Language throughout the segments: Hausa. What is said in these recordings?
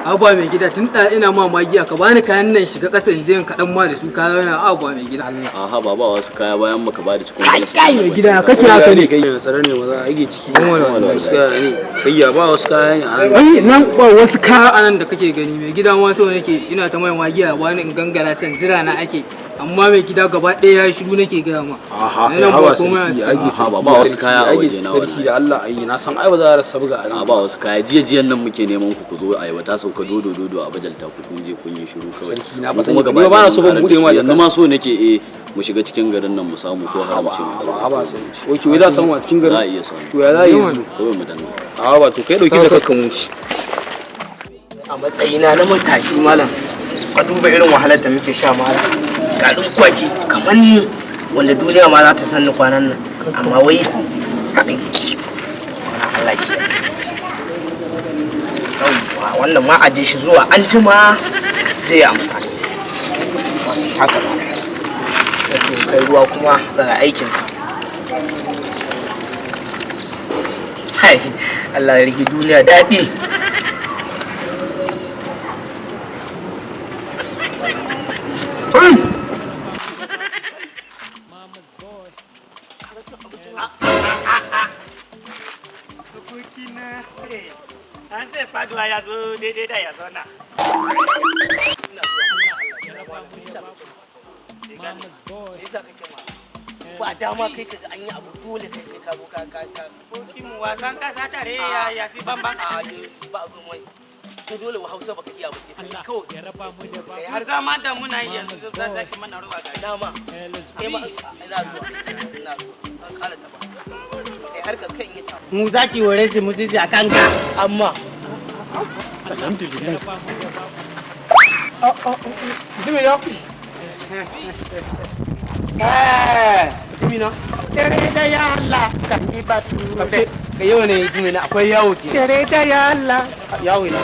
Haba mai gida, tun da ina ma magiya ka bani kayan nan shiga ƙasa in je in kaɗan ma da su ka zauna. Haba mai gida. Aha, ba wasu kaya bayan baka ba da cikon Kai balance. kai mai gida, kake haka ne? Kai da tsare ne maza ake ciki. Wallahi. Wasu kaya ne. Kai ya ba wasu kaya ne a nan. Ai nan ba wasu kaya anan da kake gani mai gida, ma so nake ina ta mai magiya wani in gangara can jira na ake, amma mai gida gaba ɗaya ya shiru nake gaya ma. Aha, Nan ba haba komai a sarki, cikin. ake Aha, sarki. ba wasu kaya a ake waje na sarki wallahi. Da Allah ayi, na san ai ba za a rasa buga a A nan. ba wasu kaya, jiya jiyan nan muke neman ku, ku zo ayaba ta sauka dodo dodo a bajalta ku, kun je kun yi shiru kawai. Sarki, na Mu fa sani, kuma gaba ni ba na ɗaya so mun ban karar bude da ma su. jaka. Yanzu ma so nake mu shiga cikin garin nan mu samu ko haramce mu Haba, haba sarki. Oke, wai za a samu a cikin Za a garin? iya samu. To ya za a yi yanzu? Kawai mu danna. A ba to kai dauki da kakkan wuce. A matsayina na matashi malam, ka duba irin wahalar da muke sha malam, garin kwaki kamar ni wanda duniya ma za ta san ni kwanan nan, amma wai haɗin Allah ke. Yawwa, wannan ma aje shi zuwa an jima zai yi amfani haka ba wato kai ruwa kuma tsara aikin ka. Hai Allah ya rigi duniya daɗi. Abokina, an sai faduwa ya zo daidai da ya zauna. Ba dama kai kaga an yi abu dole kai sai ka zo ka ka ka Abokin mu wasan kasa tare ya ya si bamban. A ba abin wai kai dole wa Hausa baka iya ba sai kai kawai kai Har har zama da muna yi yanzu za za ki mana ruwa gari. Dama kai ma ina zuwa, ina zuwa an ƙara taba kai har ka kan yi ta. Mu za ki hore shi mutunci a kanka. Amma Mutumina. Mutumina. Tere da ya Allah kan yi batu. Ka yau ne mutumina akwai yawo ke. Tere da ya Allah. Yawo ina.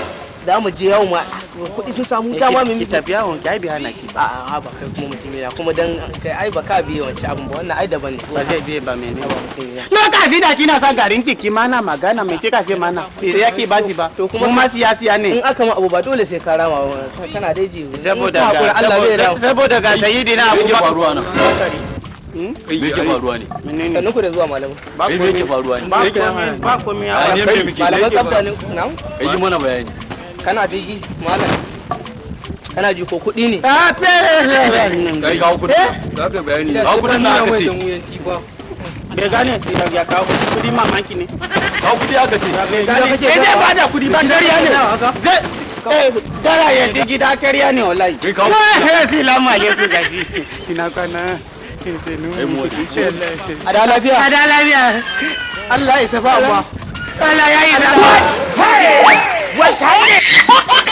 Za mu je yawo ma kuɗi sun samu dama mu Ki tafi yawon ki ai bi hana ki ba. A a ba kai kuma mutumina kuma dan kai ai ba ka biye wancan abin ba, wannan ai daban ne. Ba zai biye ba mene. Ba mutumina. Lokaci da kina son garin ki mana magana mai kika sai mana. Sai ya ki bashi ba. To kuma mu ma siyasiya ne. In aka ma abu ba dole sai ka rama ba, kana dai ji. Saboda In ka hakura, ga Allah zai rama. saboda ga sayidina Me yake Abubakar. faruwa nan? Me yake faruwa ne? Sannu ku da zuwa malamu. Ba Kai me yake faruwa ne? Ba komai, ba komai. Ai ne me muke? Malaman tsafta ne na. Kai yi mana bayani. Kana bigi malam, kana ji ko kuɗi ne? Kai kawo kudi. Za ka bayani. Kawo kudin nan aka ce. Bai gane ya kawo kudi mamaki ne. Kawo kudi aka ce. Bai zai bada kudi ba kariya ne. Zai dara ya ji gida kariya ne wallahi. Kai kawo kudi. Assalamu alaikum gashi. Ina kwana. Kai mu waje. A da lafiya. Ada lafiya. Allah ya safa amma Allah ya yi da. What?